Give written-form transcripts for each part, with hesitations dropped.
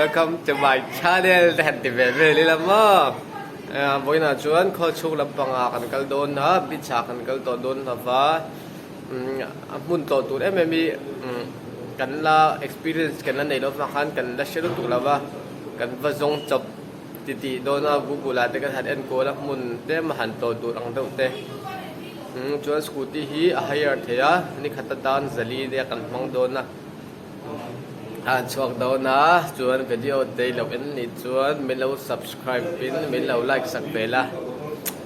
Welcome to my channel te han ti ve vel ila maw vawiinah chuan khawl chhung lampangah kan kal dawn a beach ah kan kal tawh dawn lova a hmun tlawh tur em em hi kan la experience kan la neih loh avang khan kan la hre lutuk lova kan va zawng chawp. Ti tih dawna Google ah te kan han enkawl a hmun tlem a han tlawh tur ang deuh te chuan scooty hi a hire thei a nikhat atan zali nia kan hmang dawn a a han chhuak dawn a chuan video te i lo en nih chuan min lo subscribe in min lo like sak ve la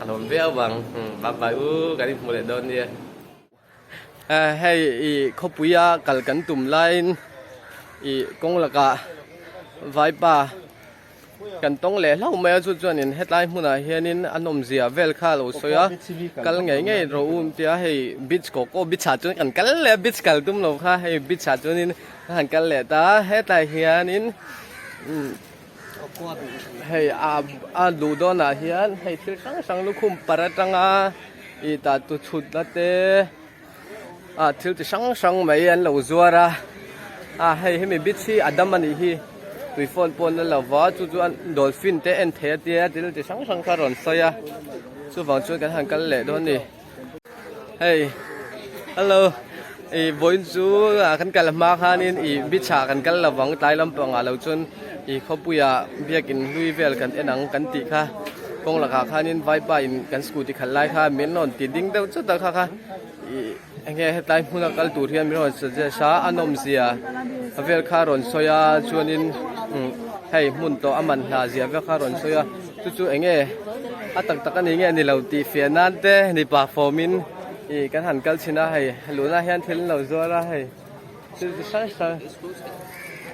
a hlawm viau ang bye bye u kan inhmu leh dawn nia. Hei ih khawpuia kal kan tum laiin ih kawng lakah vaipa kan tawng leh hlauh mai a chu chuanin hetlai hmunah hianin a nawmzia vel kha a lo sawi a kal ngei ngei rawh u tia hei beach kawk aw beach ah chuan kan kal leh a beach kal tum lo kha hei beach ah chuanin a han kal leh ta a hetlai hianin Hei a luh dawnah hian hei thil hrang hrang lukhum par atanga ih tah tu chhutna te ah thil chi hrang hrang mai an lo zuar a ah hei hemi beach hi a dam a nih hi tui fawn pawh an la lo va chu chuan dolphin te en thei a tia thil chi hrang hrang kha a rawn sawi a chuvang chuan kan han kal leh dawn a ni. Hei hello ih vawiin chu ah kan kal hma khanin ih beach ah kan kal lovang tlai lampangah lo chuan ih khawpuiah biakin hlui vel kan en ang kan tih kha kawng lakah khanin vaipa in kan scooty khalh lai kha min rawn ti ding deuh chawt a kha kha ih enge hetlai hmuna kal tur hian min rawn suggest a a nawmzia vel kha a rawn sawi a chuanin hei hmun tawh a man hna zia vel kha a rawn sawi a. Chu chu enge a tak tak a ni nge ni lo tih fiah nan te mipa fawm in ih kan han kal chhin a hei luhna hian thil an lo zuar a hei thil chi hrang hrang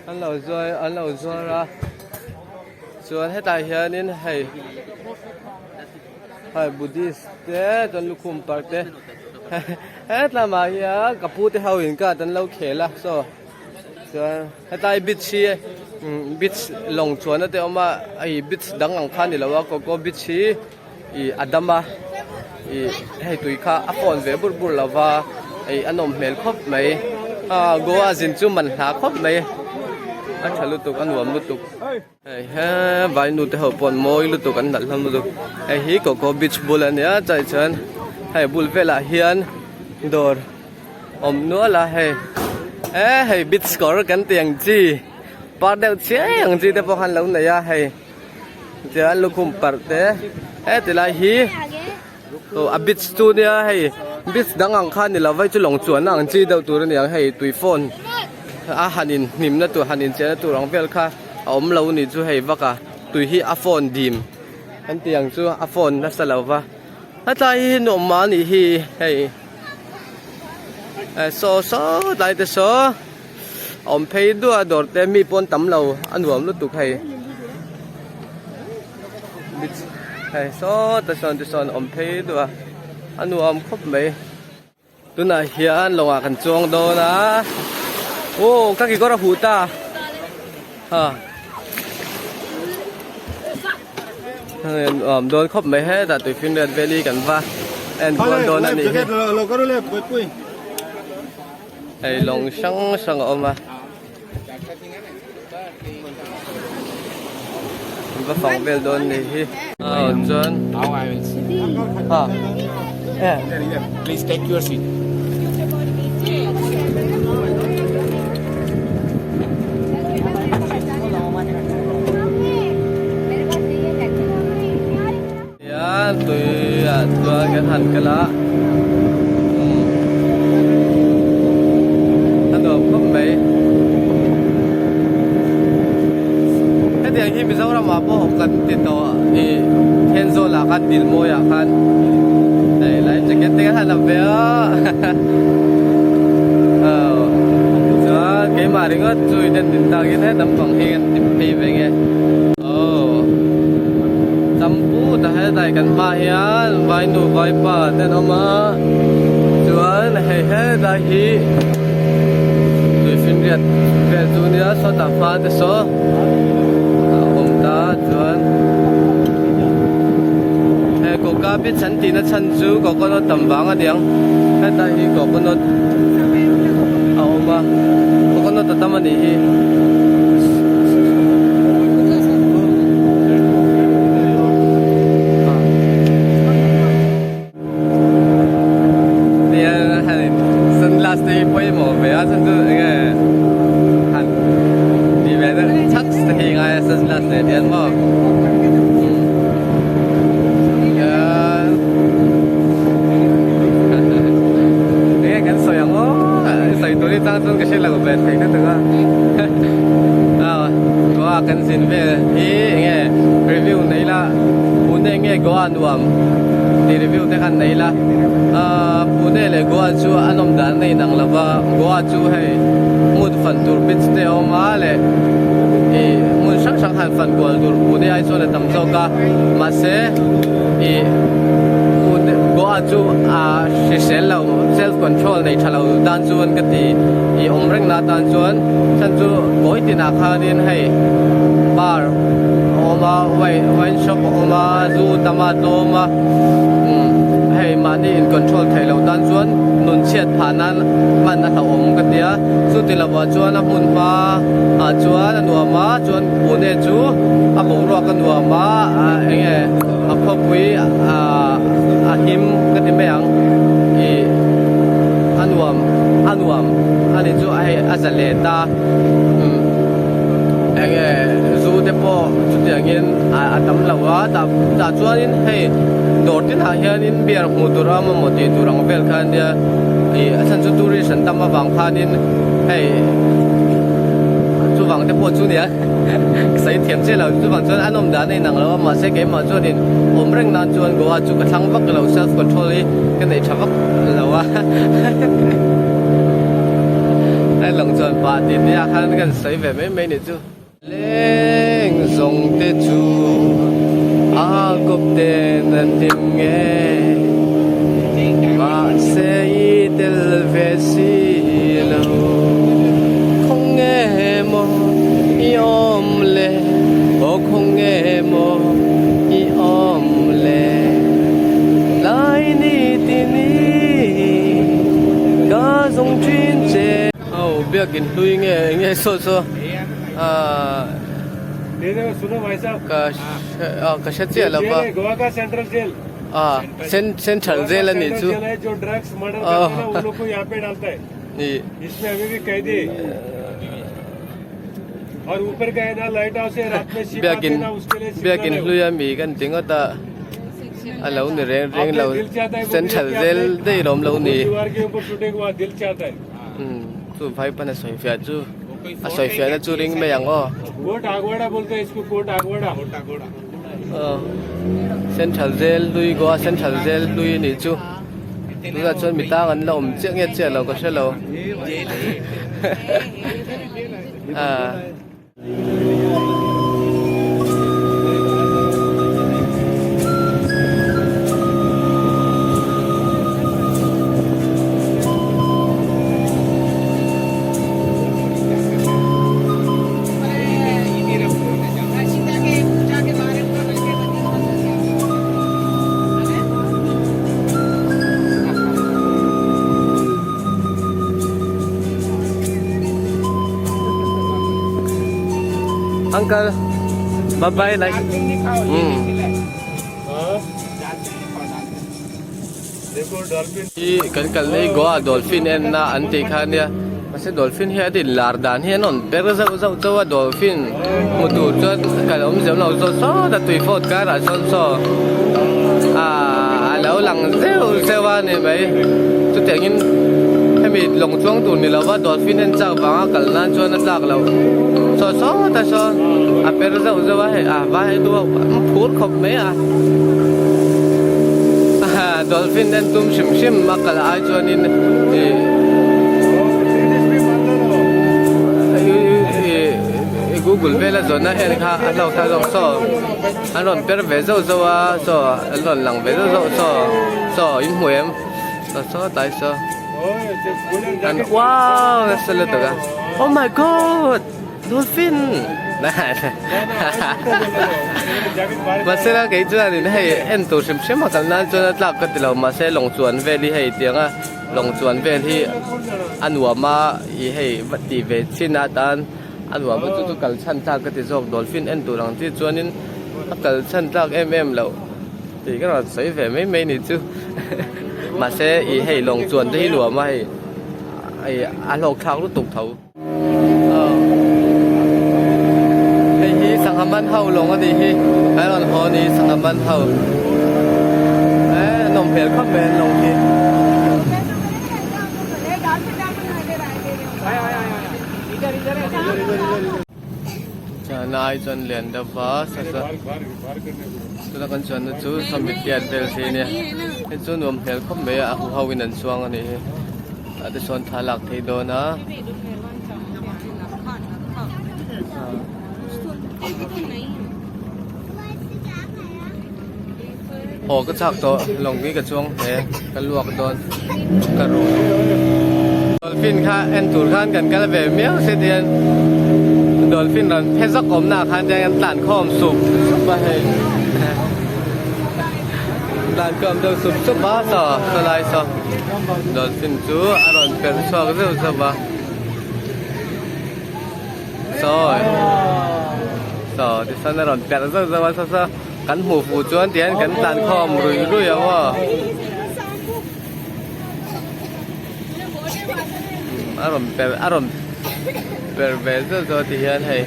an lo zuar an lo zuar a chuan hetah hianin hei hei buddhist te chuan lukhum parh te hetlamah hian ka pu te ho in card an lo khel a saw chuan. Hetlai beach hi beach lawng chuanna te a awm a hei beach dang ang kha a ni lo a coco beach hi ih a dam a ih hei tui kha a fawn ve bur bur lo va ih a nawm hmel khawp mai ah goa zin chu man hla khawp mai a tha lutuk a nuam lutuk. Hei he vainu te ho pawh an mawi lutuk an nalh hlawm lutuk hei hi coco beach bul a nia chai chuan hei bul velah hian dawr awm nual a hei e hei beach kawr kan tih ang chi par deuh chiai ang chi te pawh khan lo nei a hei chuan lukhum parh te he ti lai hi aw a beach chu nia hei beach dang ang kha ni lo vai chu lawng chuanna ang chi deuh tur a ni ang hei tui fawn a han in hnim na tur han in chehna tur ang vel kha a awm lo ni chu hei vak a tui hi a fawn dim an tih ang chu a fawn nasa lo va hetlai hi nuam mah a nih hi hei saw saw tlai te saw a awm phei duah a dawr te mi pawn tam lo a nuam lutuk hei. Hei sawtah sawn te sawn awm phei duh a a nuam khawp mai tunah hian lawngah kan chuang dawn a aw ka kekawr a huh ta ha nuam dawn khawp mai hetah tuifinriat valley kan va en kual dawn a nih hi hei lawng hrang hrang a awm a. Va fang vel dawn ni hi aw chuan ha Please take your seat. Hian tui ah chuan kan han kal a a nuam khawp mai hetiang hi Mizoram ah pawh kan ti tawh ih Thenzawl ah khan Dilmawi ah khan hei life jacket te kan han ap ve a aw chuan keimah ringawt chu in en din tak in he naupang hi kan ti phei ve nge. Aw champu ta helai kan hma hian vainu vaipa te an awm a chuan hei helai hi tuifinriat vel chu nia sawtah hma te saw a awm ta chuan he coca beach an tihna chhan chu coconut tam vang a niang hetlai hi coconut a awm a coconut a tam a nih hi. Ahh Pune leh Goa chu a nawm dan a inang lo va, Goa chu hei hmun fan tur beach te a awm a leh ih hmun hrang hrang han fan kual tur Pune ai chuan a tam zawk a, mahse ih Pune Goa chu a hrisel lo self control nei tha lo tan chuan ka ti ih awm reng na tan chuan chhan chu kawi tinah khanin hei bar a awm a wine wine shop a awm a zu tam a tlawm a umm hei mahni in control theih loh tan chuan nun chhiat phah nan hman a hlauhawm ka tia chuti lovah chuan a hmun hma ah chuan a nuam a chuan Pune chu a boruak a nuam a ah eng nge a khawpui ah a him ka ti mai ang ih a nuam a nuam a ni chu hei a za let a umm eng nge zu te pawh chutiangin a tam lo a tah tah chuanin hei dawr tinah hianin beer hmuh tur a awm amaw tih tur ang vel kha ania ih a chhan chu tourist an tam avang khanin hei chuvang te pawh chu nia sawi thiam chiah lo chuvang chuan an awm dan a inang lo a mahse keimah chuanin awm reng nan chuan Goa chu ka thlang vak lo self control hi ka neih tha vak lo a hei lawng chuan pah tih te ah khan kan sawi ve mai mai nih chu. Leng zawng te chu a kawp ten an hlim nge mahse i tel ve si lo khaw nge maw i awm le aw khaw nge maw i awm le tlai ni tini ka zawng thin che. Aw biakin hlui nge nge saw saw ahh ka ka hre chiah lo va ah central jail a nih chu aw ih biakin biakin hlui a mi kan ti ngawt a a lo ni reng reng lo central jail daih lawm lo ni. Umm chu vai pan a sawi fiah chu a sawi fiah na chu ring mai ang aw. Aw central jail hlui Goa central jail hlui a nih chu tunah chuan mi tang an la awm chiah nge chiah lo ka hre lo ah. Uncle, bye bye like. Hi kan kal nei Goa dolphin en na an tih kha ania mahse dolphin hi a din lar dan hi an rawn per zauh zauh chauh a dolphin hmu tur chuan kal awm zeuh lo zawt sawt a tui fawt karah sawn saw ah a lo lang zeuh zeuh a ni mai chutiangin hemi lawng chuang tur ni lova dolphin en chak vanga kal nan chuan a tlak loh saw sawt a saw a per zauh zauh a hei a vai hi chu a phur khawp mai a dolphin en tum hrim hrim a kal ai chuanin ih ih google vela zawn a en kha a hlauh thlak zawk saw an rawn per ve zauh zauh a saw an rawn lang ve zauh zauh saw saw in hmu em saw saw tlai saw an wow nasa lutuk a oh my god dolphin mahse la kei chuanin hei en tur hrim hrim a kal nan chuan a tlak ka ti lo mahse lawng chuan vel hi hei tiang a lawng chuan vel hi a nuam a ih hei va tih ve chin atan a nuam a chu chu kal chhan tlak ka ti zawk dolphin en tur ang chi chuanin a kal chhan tlak em em loh tih ka rawn sawi ve mai mai ni chu mahse ih hei lawng chuan te hi nuam a hei ih a hlawk thlak lutuk tho. Hei hi sangha man ho lawng a nih hi an rawn haw a ni sangha man ho eh a nawm hmel khawp mai an lawng hi. Na ai chuan lian deuh va sasa tuna kan chuanna chu sawmi tiat vel hi ania hei chu nuam hmel khawp mai a a huho in an chuang anih hi tah te sawn thla lak theih dawn a. Haw ka chak tawh lawng hi ka chuang hle ka luak dawn ka ru dolphin kha en tur khan kan kal ve miau se tian dolphin rawn phe zawk awmna ah khan tian kan tlan khawm sup sup a hei tlan khawm deuh sup sup a saw sawlai saw dolphin chu a rawn perh chhuak zeuh zeuh a. Sawi saw tichuan a rawn perh zauh zauh a saw saw kan hmuh fuh chuan tihian kan tlan khawm rui rui ang aw a rawn perh a rawn perh ve zauh zauh a tihian hei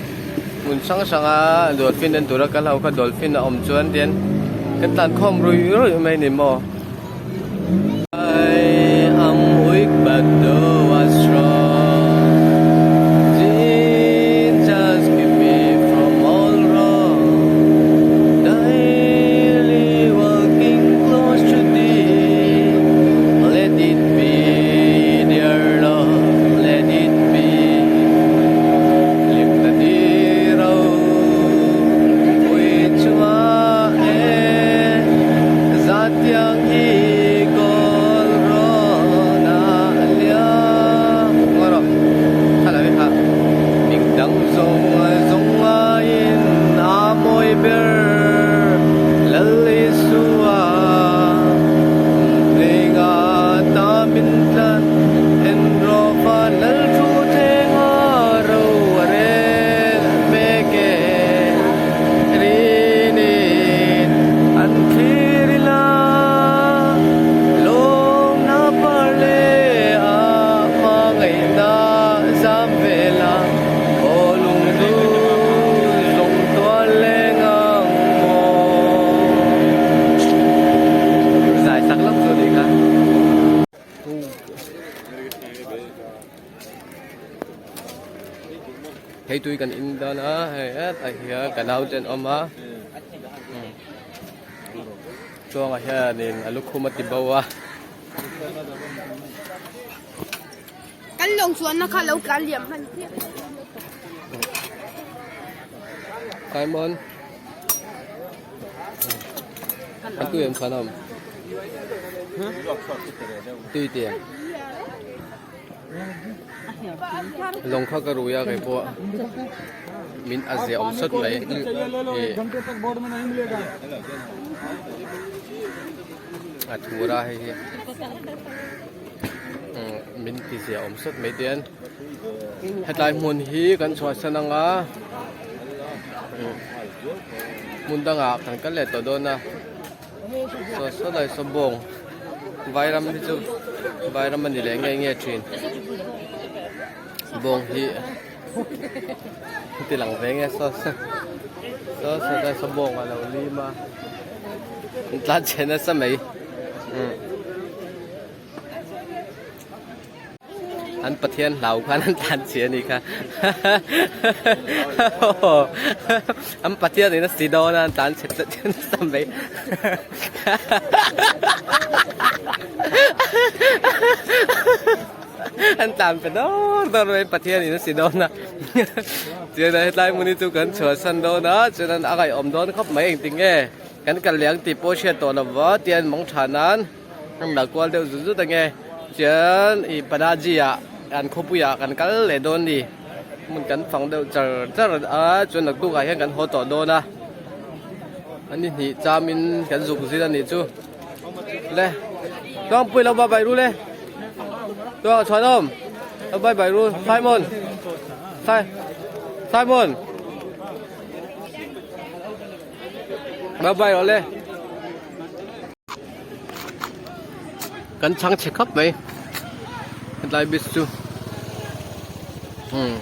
hmun hrang hrang a dolphin en tura kal ho kha dolphin a awm chuan tihian kan tlan khawm rui rui mai a ni maw. I am weak but thou art strong Jesus keep me from all wrong Daily walking close to thee Let it be dear Lord let it be Hlimna ni ro pui chungah e Zatiang hi kawl rawn a liam ngaw rawh thla hi kha ming dang zawng zawng aiin a mawi ber Lal Isua hlinga ta min tlan en rawh van Lal thu thenga ro a rel mek e. Rinin an thlir ila lawmna par leh a hmangaihna zam vela aw lungdu zawng tual leng ang maw. Zai sak lawk chu anih kha. Hei tui kan in dawn a hei hetah hian ka nau te an awm a chuangah hianin a lukhum a ti bo a. Kan lawng chuanna kha lo tlan liam hman chiah. Simon An tui em khan awm Tui tiang Lawng kha ka rui a kei pawh min a zia awm sawt mai ih a thur a hei hi min ti zia awm sawt mai te hetlai hmun hi kan chhuahsan ang a hmun dangah kan kal leh tawh dawn a. Saw saw lai saw bawng vairam hi chu vairam a ni leh nge nge thin bawng hi ti lang ve nge saw saw saw saw lai saw bawng a lo lim a an tlan chhe nasa mai umm. An Pathian hlau khan an tlan chhi a nih kha. An Pathian in a si dawn a an tlan chhe tlat hian a sam mai. An tlan pe dawr dawr mai Pathian in a si dawn a. Chuan hetlai hmun hi chu kan chhuahsan dawn a chuan an a ngaihawm dawn khawp mai engtin nge kan kal leh ang tih pawh hriat tawh lo va tian mawng tha nan. An la kual deuh zut zut ange chuan ih Panaji ah an khawpui ah kan kal leh dawn ni hmun kan fang deuh char char a chuan naktuk ah hian kan haw tawh dawn a a ni hnih cham in kan zuk zir a nih chu le Tluangpui lo bye bye ru le Tluang chhuanawm lo bye bye ru Simon Simon bye bye rawh le. Kan chhang chhe khawp mai hetlai bridge chu umm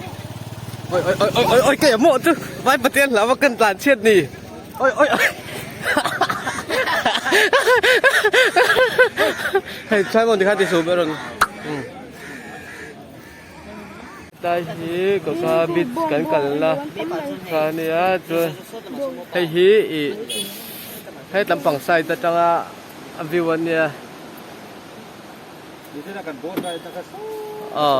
oi oi oi oi oi kei a mawh chu vai Pathian hlauh a kan tlan chhiat ni oi oi oi hei Simon tikhan ti suh ber rawn umm. Tlai hi Kawka beach kan kalna kha a nia chuan hei hi ih he lampang side atanga a view a nia aw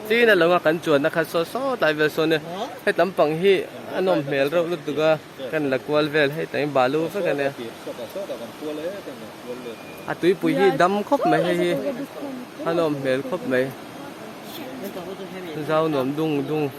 chin a lo a kan chuanna kha saw saw tlai vel sawn nia he lampang hi a nawm hmel reuh lutuk a kan la kual vel hei tah hian balu vek a nia a tuipui hi dam khawp mai hei hi a nawm hmel khawp mai. Zau nuam dung dung.